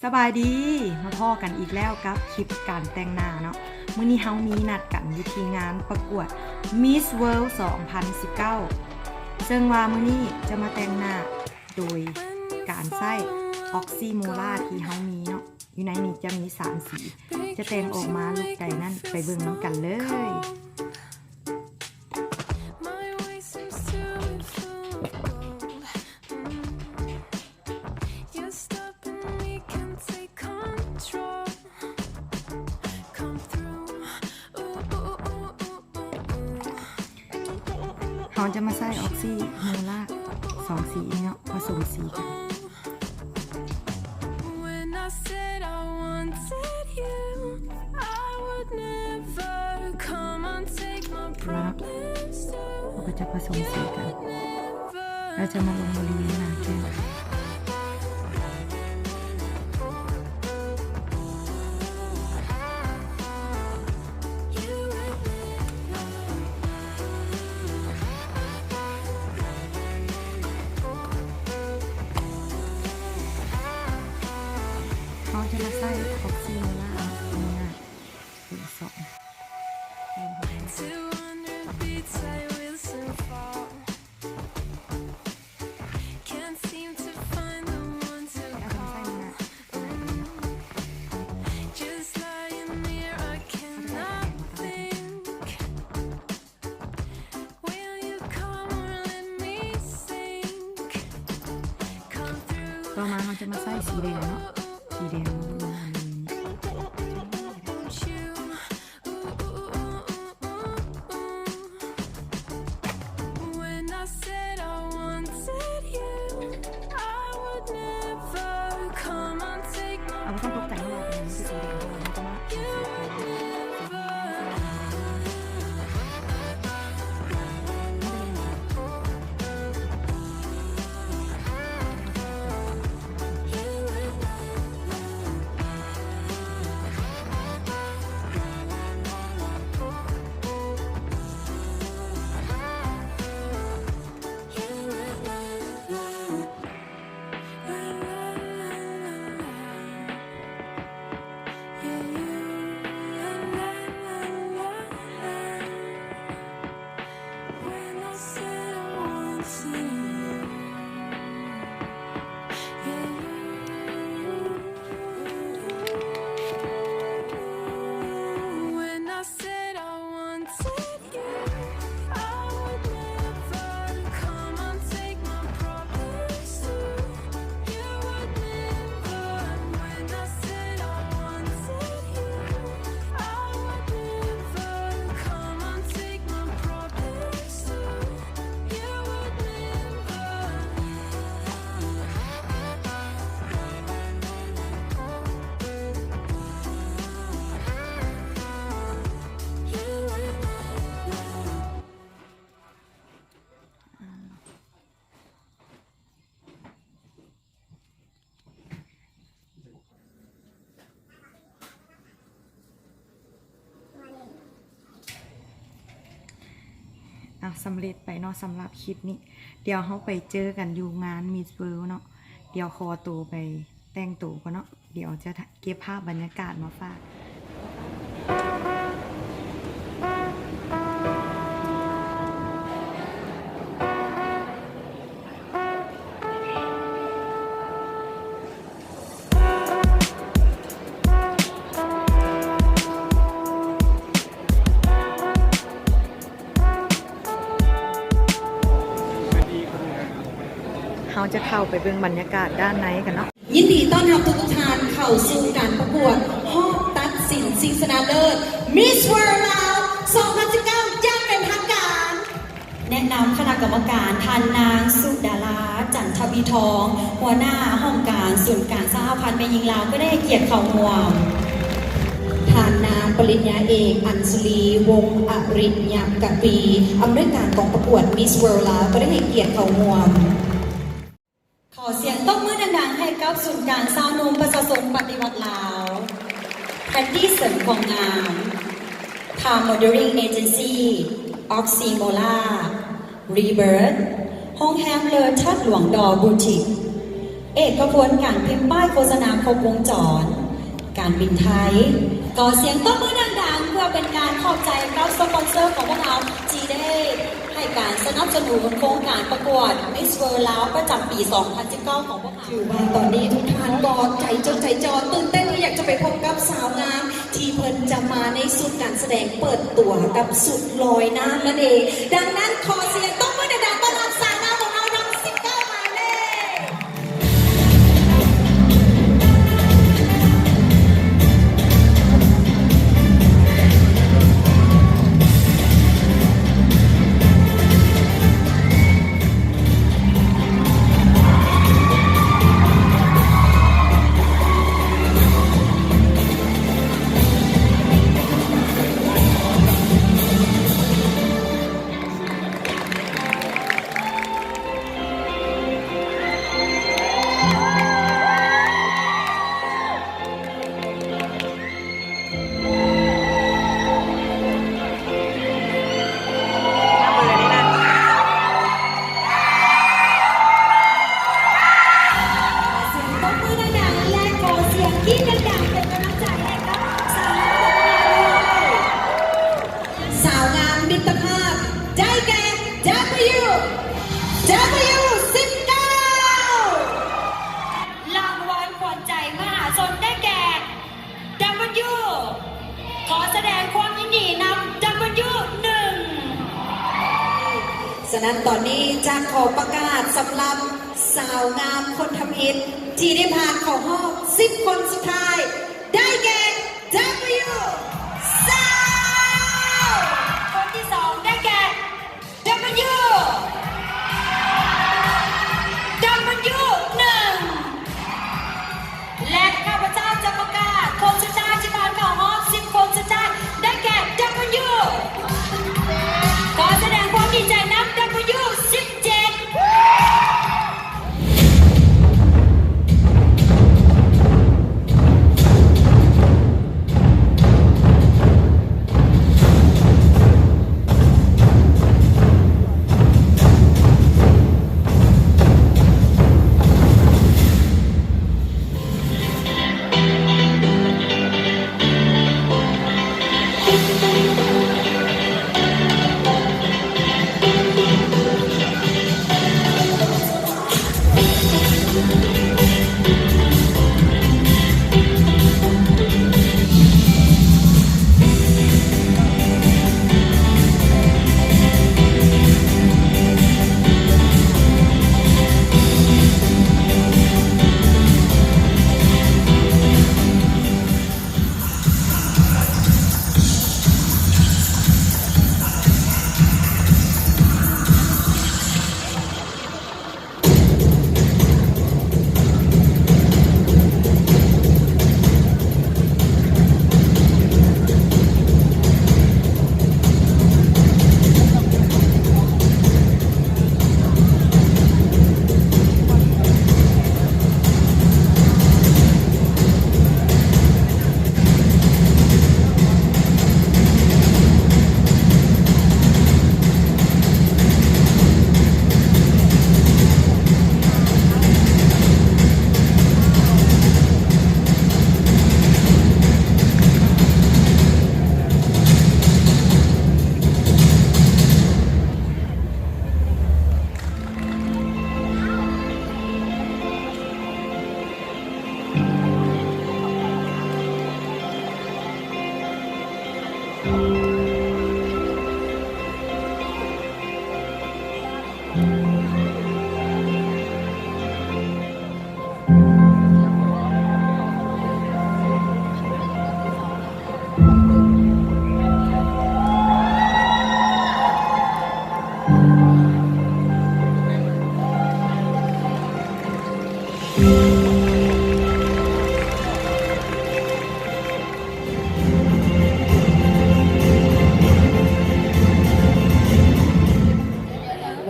ສະບາຍດີ ມາພໍ້ກັນອີກແລ້ວກັບຄລິບການແຕ່ງໜ້າເນາະ. ມື້ນີ້ເຮົາມີນັດກັນຢູ່ທີ່ງານປະກວດ Miss World ສອງພັນສິບເກົ້າ ເຊິ່ງວ່າມື້ນີ້ຈະມາແຕ່ງໜ້າໂດຍການໃຊ້ Oxy Molar ທີ່ເຮົາມີເນາະ. ຢູ່ໃນນີ້ຈະມີສາມສີ ຈະແຕ່ງອອກມາລຸກໃດນັ້ນ ໄປເບິ່ງນຳກັນເລີຍ. Come through. ເຮົາຈະມາໃຊ້ Oxy Molar ສອງສີນີ້ເນາະ ປະສົມສີກັນ. When I said I wanted you, I would never. Come on, take my problems too. ເຮົາກໍຈະປະສົມສີກັນ ແລ້ວຈະມາລົງບໍລິເວນໜ້າແກ້ມ. ເຮົາຈະມາໃຊ້ Oxy Molar ເນາະ ເປັນສອງ. Two hundred beats, I will soon fall. Can't seem to find the one to call. Just lying here, I cannot think. Will you come or let me sink? Come through. ຕໍ່ມາເຮົາຈະມາໃຊ້ສີແດງເນາະ ສີແດງ When I said I wanted you, I would never. Come on, take my problems too. You would never. ອ່ະ ສຳເລັດໄປເນາະ ສຳລັບຄລິບນີ້. ດຽວເຮົາໄປເຈີກັນຢູ່ງານ Miss World ເນາະ. ດຽວຂໍໂຕໄປແຕ່ງໂຕກ່ອນເນາະ. ດຽວຈະເກັບພາບບັນຍາກາດມາຝາກ. ເຮົາຈະເຂົ້າໄປເບິ່ງບັນຍາກາດດ້ານໃນກັນເນາະ. ຍິນດີຕ້ອນຮັບທຸກໆທ່ານເຂົ້າສູ່ການປະກວດຮອບຕັດສິນຊິງຊະນະເລີດ Miss World ລາວ ສອງພັນສິບເກົ້າ ຢ່າງເປັນທາງການ. ແນະນຳຄະນະກຳມະການ ທ່ານນາງ ສຸດາລາ ຈັນທະວີທອງ ຫົວໜ້າຫ້ອງການສູນກາງສະຫະພັນແມ່ຍິງລາວ ກໍໄດ້ໃຫ້ກຽດເຂົ້າຮ່ວມ. ທ່ານນາງ ປະລິນຍາເອກ ອັນສະລີ ວົງອະລິຍະກະຕີ ອຳນວຍການກອງປະກວດ Miss World ລາວ ກໍໄດ້ໃຫ້ກຽດເຂົ້າຮ່ວມ. ຂໍສຽງຕົບມືດັງໆ ໃຫ້ກັບສູນກາງຊາວໜຸ່ມປະຊາຊົນປະຕິວັດລາວ, ແພັດຕີ້ເສີມຄວາມງາມ, Time Modeling Agency, Oxy Molar, Rebirth, ໂຮງແຮມເລີເທີດຫຼວງດໍບູຕິກ, ເອກພະພົນ ການພິມປ້າຍໂຄສະນາຄົບວົງຈອນ, ການບິນໄທ. ຂໍສຽງຕົບມືດັງໆ ເພື່ອເປັນການຂອບໃຈກັບສະປອນເຊີຂອງພວກເຮົາ ທີ່ໄດ້ໃຫ້ການສະໜັບສະໜູນໂຄງການປະກວດ Miss World ລາວ ປະຈຳປີສອງພັນສິບເກົ້າຂອງພວກເຮົາ. ຖືວ່າຕອນນີ້ທຸກທ່ານກໍໃຈຈົດໃຈຈ່ອ ຕື່ນເຕັ້ນທີ່ຢາກຈະໄປພົບກັບສາວງາມ ທີ່ເພິ່ນຈະມາໃນຊຸດການສະແດງເປີດຕົວກັບຊຸດລອຍນ້ຳນັ້ນເອງ. ດັ່ງນັ້ນ ຂໍສຽງຕົບມືດັງໆ ຕ້ອນຮັບສາວງາມຂອງເຮົາທັງສິບເກົ້າໝາຍເລກ. ຂໍສຽງຕົບມືດັງໆ ແລະ ຂໍສຽງກຣີດດັງໆ ເປັນກຳລັງໃຈໃຫ້ກັບສາວງາມຂອງເຮົາດ້ວຍ. ສາວງາມມິດຕະພາບ ໄດ້ແກ່ ດັບເບິນຢູ ດັບເບິນຢູ ສິບເກົ້າ. ລາງວັນຂວັນໃຈມະຫາຊົນ ໄດ້ແກ່ ດັບເບິນຢູ. ຂໍສະແດງຄວາມຍິນດີນຳ ດັບເບິນຢູໜຶ່ງ. ສະນັ້ນຕອນນີ້ຈະຂໍປະກາດສຳລັບສາວງາມຄົນທຳອິດ ທີ່ໄດ້ຜ່ານເຂົ້າຮອບສິບຄົນສຸດທ້າຍ ໄດ້ແກ່ ດັບເບິນຢູ ຊາວ. ຄົນທີສອງ ໄດ້ແກ່ ດັບເບິນຢູ ດັບເບິນຢູໜຶ່ງ. ແລະ ຂ້າພະເຈົ້າຈະປະກາດຄົນສຸດທ້າຍທີ່ຜ່ານເຂົ້າຮອບສິບຄົນສຸດທ້າຍ ໄດ້ແກ່ ດັບເບິນຢູ. ຂໍສະແດງຄວາມດີໃຈນຳ ດັບເບິນຢູສິບເຈັດ.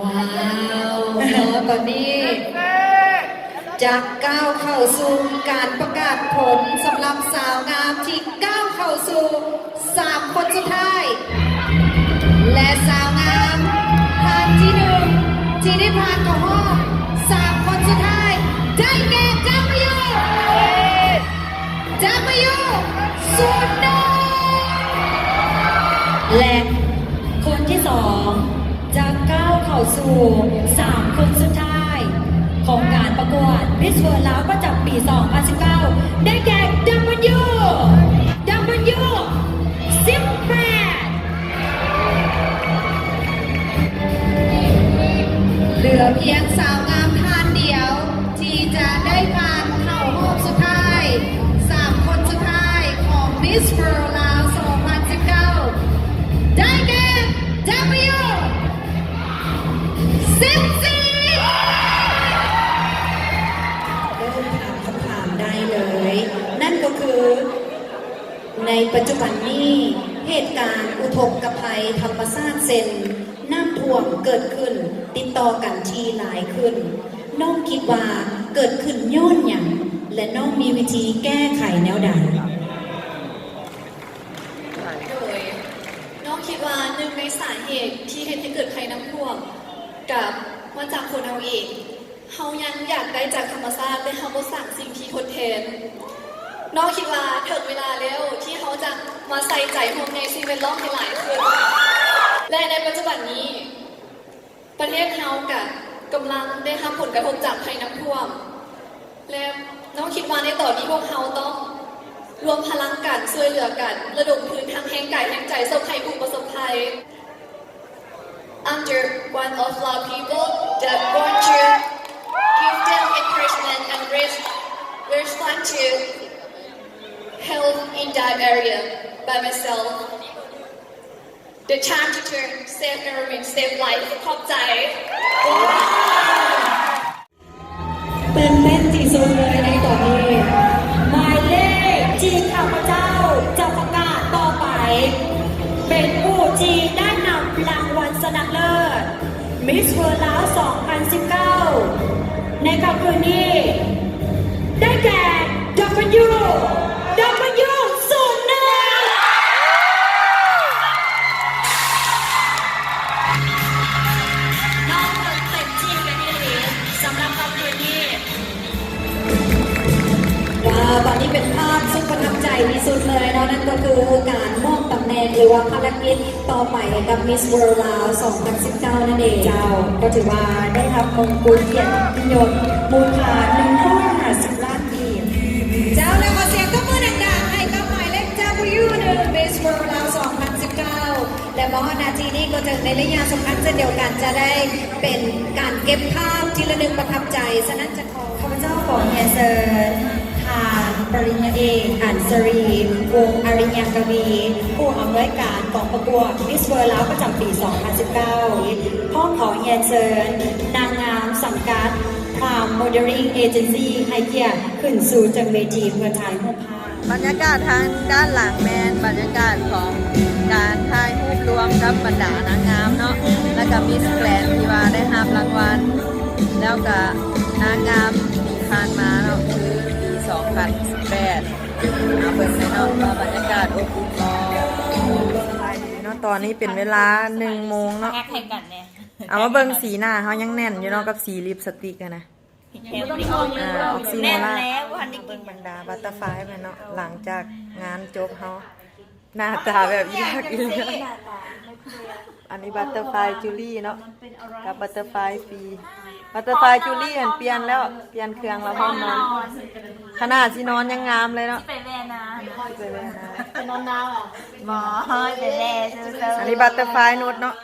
ວ້າວ ເນາະ ຕອນນີ້ຈະກ້າວເຂົ້າສູ່ການປະກາດຜົນສຳລັບສາວງາມທີ່ກ້າວເຂົ້າສູ່ສາມຄົນສຸດທ້າຍ ແລະ ສາວງາມທ່ານທີໜຶ່ງທີ່ໄດ້ຜ່ານເຂົ້າຮອບສາມຄົນສຸດທ້າຍ ໄດ້ແກ່ ແລະ ຄົນທີສອງຈະກ້າວເຂົ້າສູ່ສາມຄົນສຸດທ້າຍຂອງການປະກວດ Miss World ລາວ ປະຈຳປີສອງພັນສິບເກົ້າ ໄດ້ແກ່ W W ສິບແປດ. ເຫຼືອພຽງສາວງາມທ່ານດຽວທີ່ຈະໄດ້ຜ່ານເຂົ້າຮອບສຸດທ້າຍ ສາມຄົນສຸດທ້າຍຂອງ Miss World ລາວ ສອງພັນສິບເກົ້າ ໄດ້ແກ່ W ສິບສີ່. ເລີ່ມຖາມຄຳຖາມໄດ້ເລີຍ ນັ້ນກໍຄື ໃນປັດຈຸບັນນີ້ ເຫດການອຸທົກກະໄພທຳມະຊາດເຊັ່ນ ນ້ຳຖ້ວມເກີດຂຶ້ນຕິດຕໍ່ກັນທີ່ຫຼາຍຂຶ້ນ. ນ້ອງຄິດວ່າເກີດຂຶ້ນຍ້ອນຫຍັງ ແລະ ນ້ອງມີວິທີແກ້ໄຂແນວໃດ? ໂດຍ ນ້ອງຄິດວ່າໜຶ່ງໃນສາເຫດທີ່ເຮັດໃຫ້ເກີດໄພນ້ຳຖ້ວມ ກະມາຈາກຄົນເຮົາເອງ. ເຮົາຍັງຢາກໄດ້ຈາກທຳມະຊາດ ແຕ່ເຮົາບໍ່ສ້າງສິ່ງທີ່ທົດແທນ. ນ້ອງຄິດວ່າເຖິງເວລາແລ້ວທີ່ເຮົາຈະມາໃສ່ໃຈຫ່ວງໃຍສິ່ງແວດລ້ອມໃຫ້ຫຼາຍຂຶ້ນ ແລະ ໃນປັດຈຸບັນນີ້ ປະເທດເຮົາກະກຳລັງໄດ້ຮັບຜົນກະທົບຈາກໄພນ້ຳຖ້ວມ ແລະ ນ້ອງຄິດວ່າໃນຕອນນີ້ພວກເຮົາຕ້ອງລວມພະລັງກັນ ຊ່ວຍເຫຼືອກັນ ລະດົມທຶນທັງແຮງກາຍແຮງໃຈສົ່ງໃຫ້ຜູ້ປະສົບໄພ. I'm the one of the people that want to give them encouragement and raise, raise fund to help in that area by myself. The time to turn, save environment, save life. ຂອບໃຈ. ຕື່ນເຕັ້ນທີ່ສຸດເລີຍໃນຕອນນີ້. ໝາຍເລກທີ່ຂ້າພະເຈົ້າຈະປະກາດຕໍ່ໄປ ເປັນຜູ້ທີ່ໄດ້ຮັບລາງວັນຊະນະເລີດ Miss World ລາວ ສອງພັນສິບເກົ້າ ໃນຄ່ຳຄືນນີ້ ໄດ້ແກ່ W W ສູນໜຶ່ງ. ນ້ອງເພິ່ນເຕັມທີ່ກັນອີ່ຫຼີສຳລັບຄ່ຳຄືນນີ້. ວ້າວ ຕອນນີ້ເປັນພາບສຸດປະທັບໃຈທີ່ສຸດເລີຍເນາະ ນັ້ນກໍຄືການມອບຕຳແໜ່ງ ຫຼືວ່າພາລະກິດຕໍ່ໄປໃຫ້ກັບ Miss World ລາວ ສອງພັນສິບເກົ້າ ນັ້ນເອງ. ເຈົ້າ ກໍຖືວ່າໄດ້ຮັບມົງກຸດກຽດຕິຍົດມູນຄ່າໜຶ່ງຮ້ອຍຫ້າສິບລ້ານ ເຈົ້າ ແລ້ວຂໍສຽງຕົບມືດັງໆ ໃຫ້ກັບໝາຍເລກ W ໜຶ່ງ Miss World ລາວ ສອງພັນສິບເກົ້າ ແລະ ມາຮອດນາທີນີ້ກໍເຖິງໃນໄລຍະສຳຄັນເຊັ່ນດຽວກັນ ຈະໄດ້ເປັນການເກັບພາບທີ່ລະນຶກປະທັບໃຈ. ສະນັ້ນຈະຂໍ ຂ້າພະເຈົ້າຂໍຮຽນເຊີນທ່ານປະລິນຍາເອກ ອັນສະຣີ ວົງອາລິຍະກະວີ ຜູ້ອຳນວຍການກອງປະກວດ Miss World ລາວ ປະຈຳປີສອງພັນສິບເກົ້າ ພ້ອມຂໍຮຽນເຊີນນາງງາມສັງກັດ Prime Modeling Agency ໃຫ້ກຽດຂຶ້ນສູ່ເທິງເວທີເພື່ອຖ່າຍຮູບພາບ. ບັນຍາກາດທາງດ້ານຫຼັງແມ່ນບັນຍາກາດຂອງການຖ່າຍຮູບລວມກັບບັນດານາງງາມເນາະ ແລ້ວກະ Miss Grand ທີ່ວ່າໄດ້ຮັບລາງວັນ ແລ້ວກະນາງງາມປີຜ່ານມາເນາະ ຄືປີສອງພັນສິບແປດ. ມາເບິ່ງແນ່ເນາະວ່າບັນຍາກາດອົບອຸ່ນບໍ່. ສະບາຍດີເນາະ ຕອນນີ້ເປັນເວລາໜຶ່ງໂມງເນາະ. ເອົາມາເບິ່ງສີໜ້າເຮົາຍັງແໜ້ນຢູ່ເນາະ ກັບສີລິບສະຕິກຫັ້ນນະ. ອອກຊີໂນລາ ເບິ່ງບັນດາບັດເຕີຟາຍເພິ່ນເນາະ ຫຼັງຈາກງານຈົບເຮົາ ໜ້າຕາແບບອີ່ຫຍັງອີ່ຫຍັງ. ອັນນີ້ບັດເຕີຟາຍຈູລີເນາະ ກັບບັດເຕີຟາຍຟີ. ບັດເຕີຟາຍຈູລີຫັ້ນປ່ຽນແລ້ວ ປ່ຽນເຄື່ອງແລ້ວພ້ອມນອນ. ຂະໜາດຊິນອນຍັງງາມເລີຍເນາະ. ຊິໄປແວ່ນາ ຊິໄປແວ່ນາ. ໄປນອນນາວ ບໍ່ ໄປແວ່ຊື່ໆ. ອັນນີ້ບັດເຕີຟາຍນຸດເນາະ.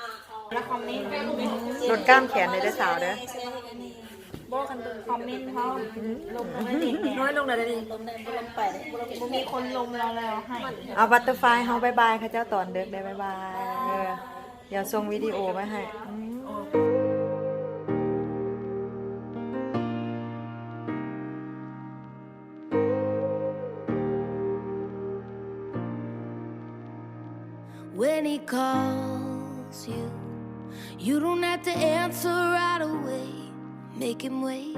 ນຸດກ້າມແຂນເດີສາວເດີ. ບໍ່ ຄັນເບິ່ງຄອມເມັນເຮົາ ອືມ ລົງໄດ້ເດ ນ້ອຍລົງໄດ້ເດ. ລົງໄດ້ບໍ່ ລົງໄປເດ ບໍ່ມີຄົນລົງແລ້ວ ແລ້ວໃຫ້. ເອົາບັດເຕີຟາຍເຮົາບາຍບາຍເຂົາເຈົ້າຕອນເດິກເດີ ບາຍບາຍ. ເອີ ດຽວສົ່ງວິດີໂອໄວ້ໃຫ້. ອືມ When he calls you, you don't have to answer right away. Make him wait.